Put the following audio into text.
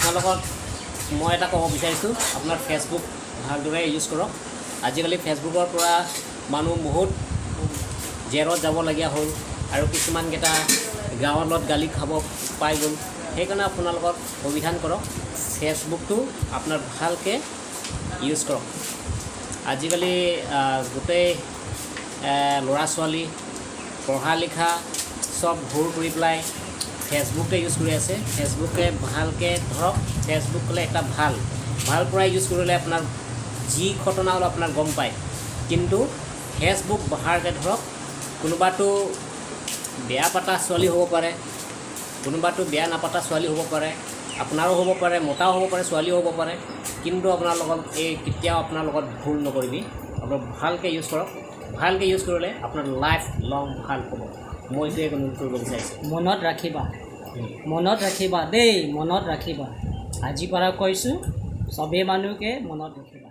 আপোনালোকক মই এটা ক'ব বিচাৰিছোঁ, আপোনাৰ ফেচবুক ভালদৰে ইউজ কৰক। আজিকালি ফেচবুকৰ পৰা মানুহ বহুত জেলত যাবলগীয়া হ'ল আৰু কিছুমানকেইটা গাঁৱত গালি খাব পাই গ'ল। সেইকাৰণে আপোনালোকক সাৱধান কৰক, ফেচবুকটো আপোনাৰ ভালকৈ ইউজ কৰক। আজিকালি গোটেই ল'ৰা ছোৱালী পঢ়া লিখা চব ভুল কৰি পেলাই ফেচবুকে ইউজ কৰি আছে। ফেচবুকে ভালকৈ ধৰক, ফেচবুক ক'লে এটা ভাল ভাল পৰা ইউজ কৰিলে আপোনাৰ যি ঘটনা হ'লেও আপোনাৰ গম পায়। কিন্তু ফেচবুক ভালকৈ ধৰক, কোনোবাটো বেয়া পাতা ছোৱালী হ'ব পাৰে, কোনোবাটো বেয়া নাপাতা ছোৱালী হ'ব পাৰে, আপোনাৰো হ'ব পাৰে, মতাও হ'ব পাৰে, ছোৱালীও হ'ব পাৰে। কিন্তু আপোনাৰ লগত এই কেতিয়াও আপোনাৰ লগত ভুল নকৰিবি। আপোনাৰ ভালকৈ ইউজ কৰক। ভালকৈ ইউজ কৰিলে আপোনাৰ লাইফ লং ভাল হ'ব। মই এইটোৱে অনুৰোধ কৰিব বিচাৰিছোঁ। মনত ৰাখিবা, মনত ৰাখিবা দেই, মনত ৰাখিবা। আজিৰ পৰা কৈছোঁ, চবেই মানুহকে মনত ৰাখিবা।